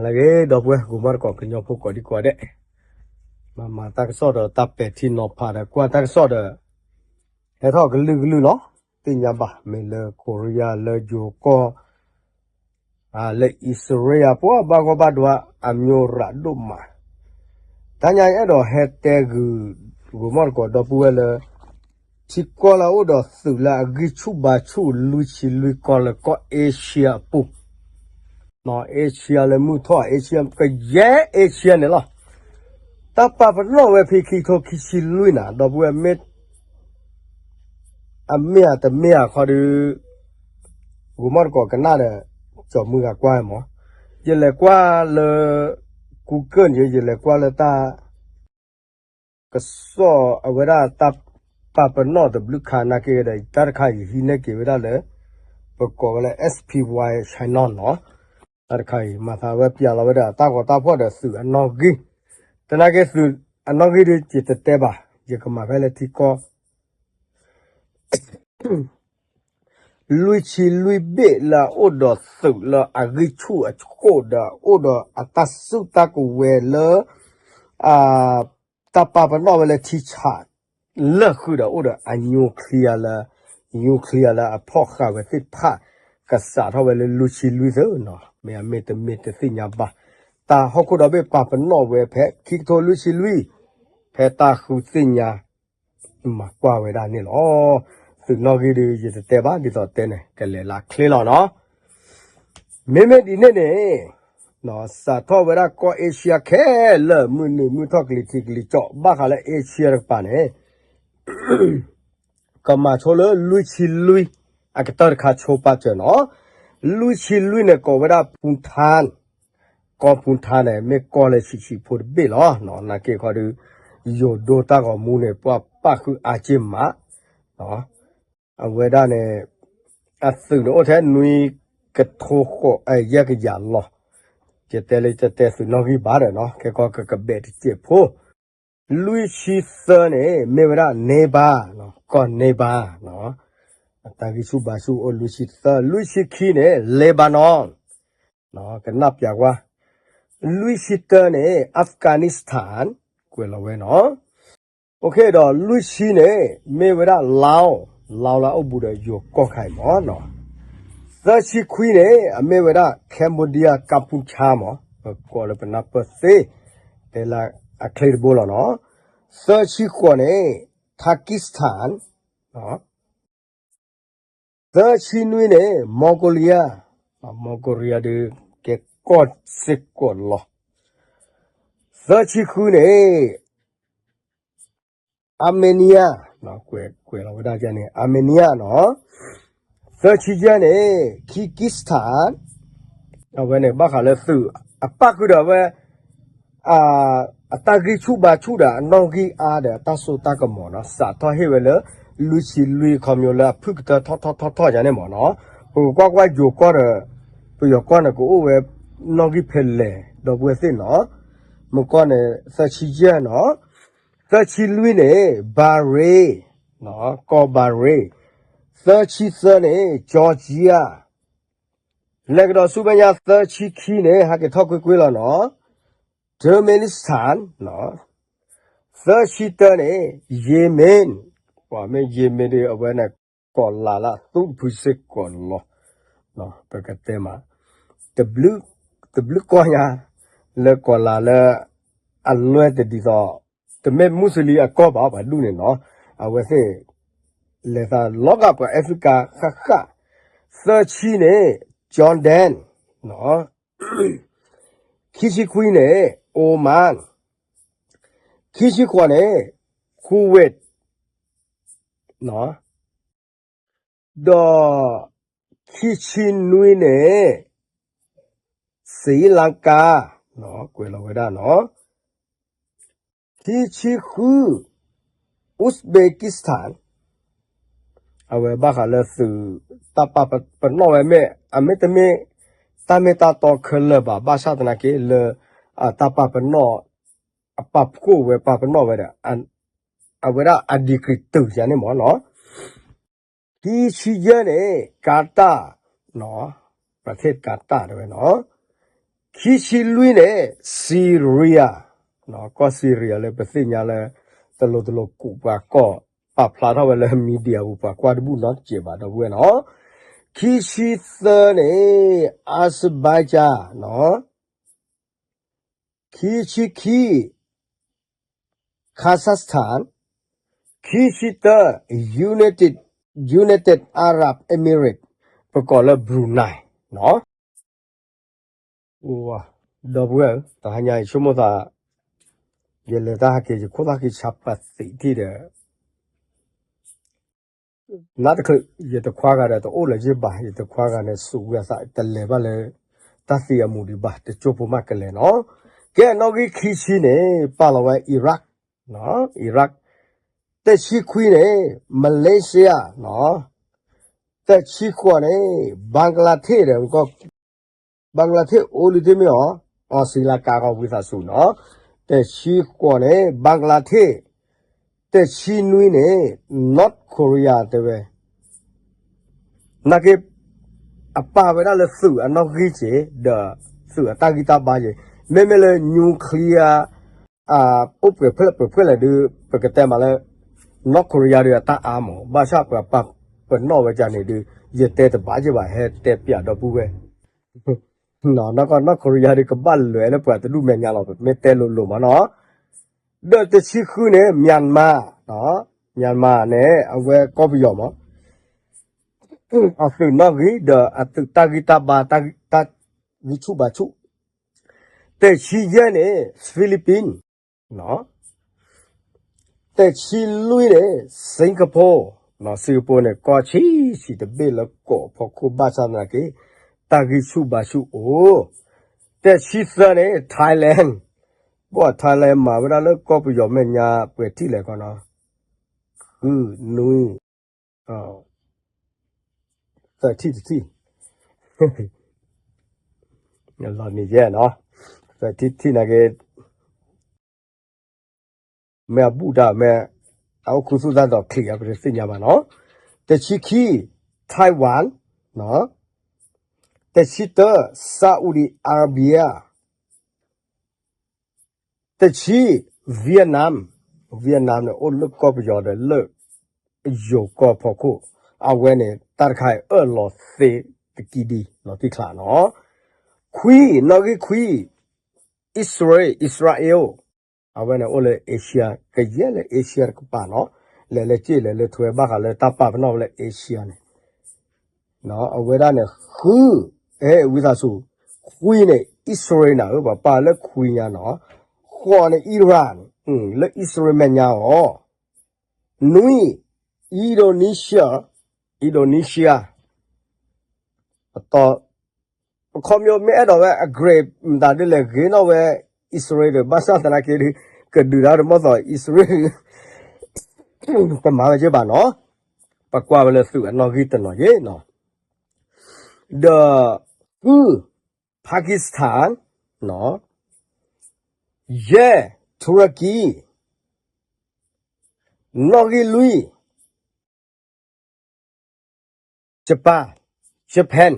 လၢအဂ့ၤ ဒီပုၢ်ဝဲၢ် ဂီၤမီၢ်တကိး ကညီဖိကိးဒံကိးဒဲး, မၤမၤတၢ်ကစီၣ်ဒီးတၢ်ပဲာ်ထံနီၤဖးဒီး ကွၢ်တၢ်ကစီၣ်ဒီး ဟဲထီၣ်ကလုာ်ကလုာ်လီၤ. သ့ၣ်ညါဘၣ် မ့ၢ်လၢ Korea လၢယိၤကီၢ် လၢအံၣ်စရ့လး ပှၤဘၣ်ဂီၢ်ဘၣ်ဒွး အမျိုးရးဒိၣ်မး. တနံၤအံၤ အဲၣ်ဒိးဟဲတဲဂုာ် ဂီၤမီၢ်တကိး ဒီပုၢ်ဝဲၢ်လၢ ထံကီၢ်လၢအအိၣ်ဒီးသုးလၢအဂံၢ်ဆူၣ်ဘါဆူၣ် လွံၢ်ဆံလွံၢ်ကီၢ်လၢကီၢ် Asia အပူၤ, Asia လၢမုၢ်ထီၣ် Asia ကယဲၢ် Asia န့ၣ်လီၤ. တၢ်ပာ်ပနီၣ်ဝဲဖဲခံကထိခံဆံလွံၢ်နၤ ဒီပုၢ်ဝဲၢ် မ့ၢ် အမ့ၢ်ဧါတမ့ၢ်ဧါခီဒီး ဂီၤမီၢ်တကိးကနၣ်ဒီး ကၠီၤမုၢ်ဂၤကွၢ်မး, ယလဲၤကွၢ်လၢ Google န့ၣ် ယလဲၤကွၢ်လၢတၢ် ကစီၣ်အဝဲဒၣ်တၢ်ပာ်ပနီၣ်တဘျုးခါနာ်က့ဒီး တၢ်တခါအံၤဟံးန့ၢ်က့ၤဝဲဒၣ်လၢ ပကိးဝဲလၢ S P Y channel နီၤ. တၢ်တခါအံၤ မၤသးဝဲပျးလီၤဝဲဒၣ်တၢ်ဂီၤတၢ်ဖီၣ်ဒီးသုးအနီၣ်ဂံၢ်, တနာ်က့သုးအနီၣ်ဂံၢ်ဒီး ယတတဲဘၣ်, ယကမၤဖဲလၢထံကီၢ် လွံၢ်ဆံလွံၢ်ဘ့ၣ်လၢအအိၣ်ဒီးသုးလၢအဂံၢ်ဆူၣ်အဃိဒီး အိၣ်ဒီးအတၢ်စုၣ်တၢ်ကဝဲၤလၢ တၢ်ပာ်ပနီၣ်ဝဲလၢထံဆး လၢာ်ဃုာ်ဒီးအိၣ်ဒီးအ nuclear လၢ nuclear လၢအဖီၣ်ဃာ်ဝဲသ့ၣ်တဖၣ် ကစးထီၣ်ဝဲလၢလွံၢ်ဆံလွံၢ်သၢနီၤ, မ့ၢ်အမ့ၢ်တမ့ၢ်တသ့ၣ်ညါဘၣ်. တၢ်ဟီၣ်ခိၣ်ဒီဘ့ၣ်ပာ်ပနီၣ်ဝဲဖဲခံကထိလွံၢ်ဆံလွံၢ် ဖဲတၢ်ဃုသ့ၣ်ညါ မၤကွၢ်ဝဲဒၣ်န့ၣ်လီၤ. သုးနီၣ်ဂံၢ်ဒီး ယတတဲဘၣ် ဒ်သိးတဲန့ၣ် ကလဲၤလၢချ့လီၤနီၤ. မ့မ့ၢ်ဒ်န့ၣ်န့ၣ် စးထီၣ်ဝဲဒၣ်ကီၢ် Asia ခဲလၢာ် မုၢ်နုာ်မုၢ်ထီၣ်ကလံၤထံးကလံၤကၠီ ဘၣ်ဃးလၢ Asia တကပၤန့ၣ် ကမၤဆိလၢလွံၢ်ဆံလွံၢ် အကတၢၢ်တခါဆိပာ်စၢၤနီၤ. လွံၢ်ဆံလွံၢ်န့ၣ် ကိးဝဲဒၣ် Bhutan, ကီၢ် Bhutan န့ၣ် မ့ၢ်ကီၢ်လၢဆံးဆံးဖိတဘ့ၣ်လီၤ. နာ်က့ခီဒီး ယိၤဒိတၢ်ဂီၤမူန့ၣ် ပှၤပၣ်ဃုာ်အါက့ၢ်မး အဝဲဒၣ်န့ၣ် အသုးန့ၣ်အိၣ်ထဲနွံကထိဃိး ယဲၢ်ကယၤလီၤ. ယတဲလၢယတတဲသုးနီၣ်ဂံၢ်ဘၣ်ဒီးနီၤ ကဲကီကကဘဲးတစဲးဖိ. လွံၢ်ဆံသၢန့ၣ် မ့ၢ်ဝဲဒၣ် Nepal, ကီၢ် Nepal, အတၢ်ဂံၢ်ဆူၣ်ဘါဆူၣ်အိၣ်လွံၢ်ဆံသၢ. လွံၢ်ဆံခံန့ၣ် Lebanon, ကနၣ်ပျးကွၢ်. လွံၢ်ဆံတၢန့ၣ် Afghanistan, ကွဲးလီၤဝဲနီၤ. အိၣ်ခ့ဒီးလွံၢ်ဆံန့ၣ် မ့ၢ်ဝဲဒၣ် Laos, Laos လၢအအိၣ်ဘူးဒီးယိၤကီၢ်ခါအံၤမးနီၤ. သၢဆံခွံန့ၣ် အမ့ၢ်ဝဲဒၣ် Cambodia, Kampuchea မး, ပကိးလၢပနၢ်ပၢၢ်သ့, တဲလၢအချ့တဘိလီၤနီၤ. သၢဆံဃိးန့ၣ် Tajikistan, သၢဆံနွံန့ၣ် Mongolia, Mongolia ဒီး ကဲကီၢ်စ့ၢ်ကီးလီၤ. သၢဆံဃုန့ၣ် Armenia, ကွဲးလီၤဝဲဒၣ်န့ၣ် Armenia နီၤ. သၢဆံယဲၢ်န့ၣ် Kyrgyzstan, အဝဲန့ၣ်ဘၣ်ဃးလၢသုး အပၣ်ဃုာ်ဒီးအဝဲ အတၢ်ဂံၢ်ဆူၣ်ဘါဆူၣ်ဒီးအနီၣ်ဂံၢ်အါဒီးတၢ်စိတၢ်ကမီၤနီၤ စးထီၣ်ဟ့ၣ်ဝဲလၢ လွံၢ်ဆံလွံၢ်ခီ မ့ၢ်လၢအဖုၣ်ကတၢၢ်ထီၣ်ထီၣ်ထီၣ်ထီၣ်ယၤန့ၣ်မးနီၤ. ပကကွၢ်ကွၢ်ယိၤကီၢ်ဒီး ပယီၤကီၢ်န့ၣ် ကအိၣ်ဝဲနီၣ်ဂံၢ်ဖဲလဲၣ် ဒီပုၢ်ဝဲၢ်သ့ၣ်နီၤ. မ့ၢ်ကီၢ်န့ၣ် သၢဆံယဲၢ်နီၤ. သၢဆံလွံၢ်န့ၣ် Bahrain, ကီၢ် Bahrain. သၢဆံသၢန့ၣ် Georgia. လဲၤကဒီးဆူမဲာ်ညါ သၢဆံခံန့ၣ် ဟဲက့ၤထီၣ်ကွ့ၢ်ကွ့ၢ်လီၤနီၤ. Turkmenistan, သၢဆံတၢန့ၣ် Yemen, ပှၤမ့ၢ် Yemen ဒီး အဝဲန့ၣ် ကီၢ်လၤလၢအသူၣ်ဖုစ့ၢ်ကီးလီၤ. ပကတဲမး တဘျုးကီၢ်ညါ လၢကီၢ်လၤလၢ အလွဲၢ်တဒ်သိး တမ့ၢ်မူစလံအကီၢ်ဘၣ် ပှၤဒူၣ်န့ၣ်နီၤ. အဝဲသ့ၣ် လဲၤသးလီၤဂာ်ပှၤ Africa ဃၣ်ဃၣ်. သၢဆံန့ၣ် Jordan, ခံဆံခွံန့ၣ် Oman, ခံဆံဃိးန့ၣ် Kuwait ဒီး ခံဆံနွံန့ၣ် Sri Lanka, ကွဲးလီၤဝဲဒၣ်နီၤ. ခံဆံဃု Uzbekistan, အဝဲဘၣ်ဃးလၢသုး တၢ်ပာ်ပနီၣ်ဝဲမ့ၢ် အမ့တမ့ၢ် တၢ်မ့ၢ်တၢ်တီခဲလၢာ်ဘၣ် ဘၣ်ဆၣ်သနာ်က့လၢ အတၢ်ပာ်ပနီၣ် အပာ်ဖှိၣ်ဝဲပာ်ပနီၣ်ဝဲဒီး အဝဲဒၣ်အ decree တုၤယၤန့ၣ်မးနီၤ. ခံဆံယဲၢ်န့ၣ် Qatar, ပထ့ၣ် Qatar တဲဝဲနီၤ. ခံဆံလွံၢ်န့ၣ် Syria, ကီၢ် Syria လၢပသ့ၣ်ညါလၢ တလိၤတလိၤကူးပှၤကီၢ် ပာ်ဖျါထီၣ်ဝဲလၢ media ပူၤ ပှၤကွၢ်တဘူၣ်နီတစဲးဘၣ် ဒီပုၢ်ဝဲၢ်နီၤ. ခံဆံသၢန့ၣ် Azerbaijan, ခံဆံခံ Kazakhstan, ခံဆံတၢ United, United Arab Emirates, ပကိးလၢ Brunei နီၤ. ဒီပုၢ်ဝဲၢ်ဧၢ, တဟါညါအံၤဆိကမိၣ်သး ယလဲၤတၢ်ဟဲက့ၤ ယခိၣ်သၣ်ဃံဆါပာ်သံးထံၣ်ဒီး နတချုး ယတခွါဂၤဒီးတအိၣ်လၢၤယ့ၢ်ဘၣ်, ယတခွါဂၤန့ၣ် စူးဝဲအသး တလဲၤဘၣ်လၢ တၢ်သံအမူးဒံးဘၣ်, တကၠိဖိမးကလဲၤနီၤ. ကဲ နီၣ်ဂံၢ်ခံဆံန့ၣ် ပာ်လီၤဝဲ Iraq, Iraq, တဆံခွံန့ၣ် Malaysia နီၤ, တဆံဃိးန့ၣ် Bangladesh ဒီး Bangladesh အိၣ်လံတမ့ၢ်အီၤ, အီစံလါကါဂီၤဝံသးစူၤနီၤ, တဆံဃိးန့ၣ် Bangladesh, တဆံနွံန့ၣ် North Korea တဲဝဲ နာ်က့ အပာ်ဝဲဒၣ်လၢသုးအနီၣ်ဂံၢ်က့ၤ ဒီးသုးအတၢ်ဂံၢ်တၢ်ဘါက့ၤ, မ့မ့ၢ်လၢ nuclear အိၣ်ပှဲၤဖျၢၣ်ပှဲၤဖျၢၣ်လဲၣ်ဒုး ပကတဲမးလၢ North Korea ဒုးအတၢ်အါမး, ဘၣ်ဆၣ်ပှၤပာ်ပနီၣ်ဝဲဒ်န့ၣ်ဒုး ယတဲတဘၣ်က့ၤဘၣ် ဟဲတဲပျးဒီပုၢ်ဝဲၢ် နီၢ်ကီၢ် North Korea ဒုးကဘၣ်လဲၤလၢပှၤတဒူၣ်မဲာ်ညါလီၤ, ပမ့ၢ်တဲလိၤလိၤမးနီၤ. ဒီးတဆံဃုန့ၣ် Myanmar, Myanmar န့ၣ် အဝဲကီၢ်ပယီၤမး, အသုးနီၣ်ဂံၢ်ဒီးအသုးတၢ်ဂံၢ်တၢ်ဘါ တၢ်ဂံၢ်ဆူၣ်ဘါဆူၣ်, တဆံယဲၢ်န့ၣ် Philippines, တဆံလွံၢ်န့ၣ် Singapore, Singapore န့ၣ် ကီၢ်ဆံးဆံးတဘ့ၣ်လၢကီၢ်ဖီခိၣ်ဘၣ်ဆၣ်သနာ်က့ တၢ်ဂံၢ်ဆူၣ်ဘါဆူၣ်အိၣ်, တဆံသၢန့ၣ် Thailand, ပှၤ Thailand မၤဝဲဒၣ်လၢကီၢ်ပယီၤမဲာ်ညါပှဲၤထံၣ်လဲၣ်ခီနီၤ, ဃု နွံ သၢထံၣ်တထံၣ်, လီၤနံၤယဲၢ်နီၤ, သၢထံၣ်တထံၣ်နာ်က့ မ့ၢ်အဘူၣ်တၢ်မ့ၢ် အအိၣ်ခူသူၣ်တၢ်ဒီးချံးအပတသ့ၣ်ညါဘၣ်နီၤ, တဆံခံ Taiwan, တဆံတၢ Saudi Arabia, တဆံ Vietnam, Vietnam န့ၣ် အိၣ်လၢကီၢ်ပယီၤဒီးလၢ ယိၤကီၢ်ဖီခိၣ်, အဝဲန့ၣ် တၢ်တခါအံၤအၢၣ်လီၤသ့တကံဒံ လီၤတံၢ်ချးနီၤ, ခွံ နီၣ်ဂံၢ်ခွံ Israel, Israel, အဝဲန့ၣ်အိၣ်လၢ Asia, ကယဲၢ်လၢ Asia တကပၤနီၤ, လဲၤလၢက့ၣ်လဲၤလၢထွဲဘၣ်ဃးလၢတၢ်ပာ်ပနီၣ်ဝဲလၢ Asia န့ၣ် အဝဲဒၣ်န့ၣ် ဃု, အဲ ဝံသးစူၤ, ခွံန့ၣ် Israel နၤဧၢ, ပှၤပာ်လၢခွံညါနီၤ, ဃိးန့ၣ် Iran, လၢ Israel မဲာ်ညါအီၤ, နွံ Indonesia, Indonesia, ပတီၢ် ပခီပညီမ့ၢ်အဲၣ်ဒိးဝဲ အ grade မတၤဒ်လဲၣ် ဂ့ၤနီၣ်ဝဲ Israel ဒီး ဘၣ်ဆၣ်သနာ်က့ဒုး ကဒုးတၢ်တမီၢ်သိး Israel ပမၤဝဲက့ဘၣ်နီၤ, ပကွၢ်ဝဲလၢသုးအနီၣ်ဂံၢ်တနီၤယ့နီၤ, ဒီး ဃု Pakistan, ယဲၢ် Turkey, နီၣ်ဂံၢ်လွံၢ် Japan, Japan,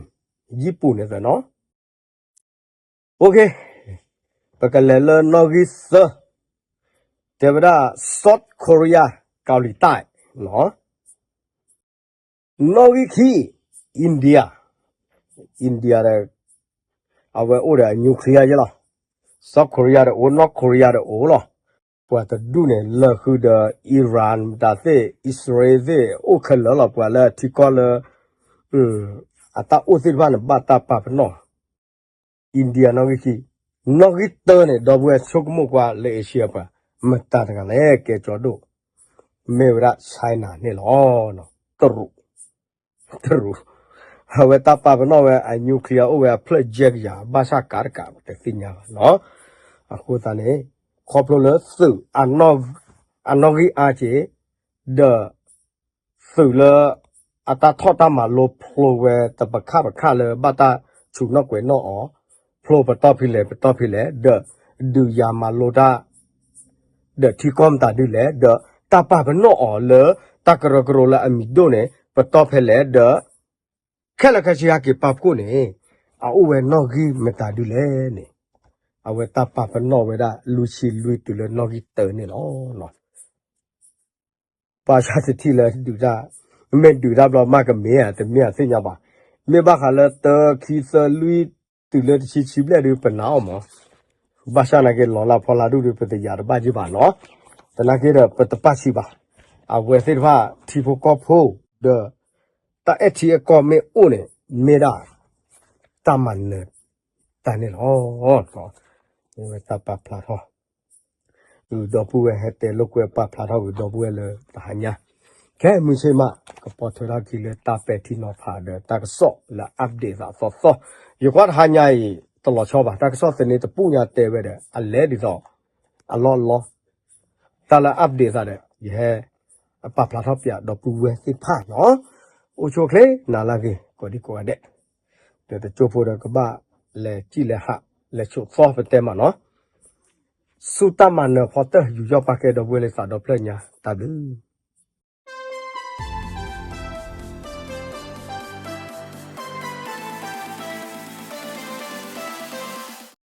ယံၣ်ပူၤန့ၣ်သနီၤ, ပကလဲၤလၢနီၣ်ဂံၢ်သၢ, တဲဝဲဒၣ် South Korea, ကီၤလံၤတၢၣ်, နီၣ်ဂံၢ်ခံ India, India ဒီး အဝဲအိၣ်ဒီးအ nuclear ယဲလီၤ, South Korea ဒီးအိၣ် North Korea ဒီးအိၣ်လီၤ, ပှၤတဒူၣ်န့ၣ် လၢာ်ဃုာ်ဒီး Iran မတၤသ့ၣ် Israel သ့ၣ် အိၣ်ခဲလၢာ်လီၤ, ပှၤလၢအထံကီၢ်လၢ အတၢ်အိၣ်သ့ၣ်တဖၣ်န့ၣ် ဘၣ်တၢ်ပာ်ပနီၣ် India နီၣ်ဂံၢ်ခံ, နီၣ်ဂံၢ်တၢန့ၣ် ဒီပုၢ်ဝဲၢ်ဆိကမိၣ်ကွၢ်လၢ Asia ပှၤ မတၤတဂၤလဲၣ် ကဲကၠီဒိၣ်, မ့ၢ်ဝဲဒၣ် China န့ၣ်လီၤ, တရူး, တရူး, အဝဲတၢ်ပာ်ပနီၣ်ဝဲအ nuclear အိၣ်ဝဲအဖျၢၣ်ယဲၢ်ကယၤ ဘၣ်ဆၣ်ကးတကး ပတသ့ၣ်ညါဘၣ်နီၤ, အဃိသတးန့ၣ် ခီဖျိလၢသုး အနီၣ်ဂံၢ်အါက့ၤ ဒီး သုးလၢ အတၢ်ထီၣ်တၢ်မၤလိဖျိဝဲတပခါပခါလၢဘၣ်တၢ်ဆူးနီၣ်ကွဲးနီၣ်အီၤ, ဖျိပတီၢ်ဖဲလဲၣ် ပတီၢ်ဖဲလဲၣ် ဒီး ဒုးယၤမၤလိတၢ် ဒီးထံကီၢ်မတၤဒ်လဲၣ် ဒီးတၢ်ပာ်ပနီၣ်အီၤလၢ တၢ်ကရၢကရိလၢအမံၤဒိၣ်န့ၣ် ပတီၢ်ဖဲလဲၣ် ဒီး ခဲလၢာ်ခဲဆ့ဟဲက့ၤပာ်ဖှိၣ်န့ၣ် အအိၣ်ဝဲနီၣ်ဂံၢ်မတၤဒ်လဲၣ်န့ၣ် အဝဲတၢ်ပာ်ပနီၣ်ဝဲဒၣ်လွံၢ်ဆံလွံၢ်တုၤလၢနီၣ်ဂံၢ်တၢန့ၣ်လီၤ. ဘၣ်ဆၣ်တထံၣ်လၢဒုးတၢ်, မ့ၢ်ဒုးတၢ်ဘျီမးကမ့ၢ်ဧါ တမ့ၢ်အသ့ၣ်ညါဘၣ်. မ့ၢ်ဘၣ်ဃးလၢတၢ ခံ သၢ လွံၢ် တုၤလၢတဆံဆံဘျဲၣ်ဒုး ပနာ်အီၤမး. ဘၣ်ဆၣ်နာ်က့ လီၤလၢဖီလာ်ဒူၣ်ဒုး ပတယာ်တဘၣ်က့ၤဘၣ်နီၤ. သနာ်က့ဒီး ပတပာ်ဆံးဘၣ်. အဝဲသ့ၣ်တဖၣ် ထံဖိကီၢ်ဖိဒီး တၢ်အဲၣ်ထံအကီၢ်မ့ၢ်အိၣ်န့ၣ် မ့ၢ်ဒၣ် တၢ်မၤနၢၤတၢ်န့ၣ်လီၤ. တၢ်ပာ်ဖျါထီၣ် ဒီပုၢ်ဝဲၢ်ဟဲတဲလိာ်ကွဲ ပာ်ဖျါထီၣ်က့ၤဒီပုၢ်ဝဲၢ်လၢတဟါညါ, ခဲမုၢ်ဆ့ၣ်မး ကပီၤထွဲထီၣ်က့ၤလၢတၢ်ပဲာ်ထံနီၤဖးဒီးတၢ်ကစီၣ်လၢ update သးသီသီ, ယကွၢ်တဟါညါအံၤ တလီၤဆီဘၣ် တၢ်ကစီၣ်သန့တပူၤညါတဲဝဲဒီး အလဲၤဒ်သိး အလီၢ်အလီၢ်, တၢ်လၢ update သးဒီး ယဟဲ ပာ်ဖျါထီၣ်ပၠးဒီပုၢ်ဝဲၢ်သ့ၣ်တဖၣ်နီၤ, အိၣ်ဆူၣ်အိၣ်ချ့နၤလၢအဂ့ၤ ကိးဒံကိးဂၤဒဲး, ဒီးတကၠိဖိဒီးကဘၣ်လဲၤစံၣ်လဲၤဟး လဲၤဆိးသီပတဲမးနီၤ, ဆူတၢ်မၤနၢၤဖီတၢၢ် ယူးယီၣ်ပာ်ကဲဒီပုၢ်ဝဲၢ်လၢသးဒီဖျၢၣ်ညါ တၢ်ဘျုး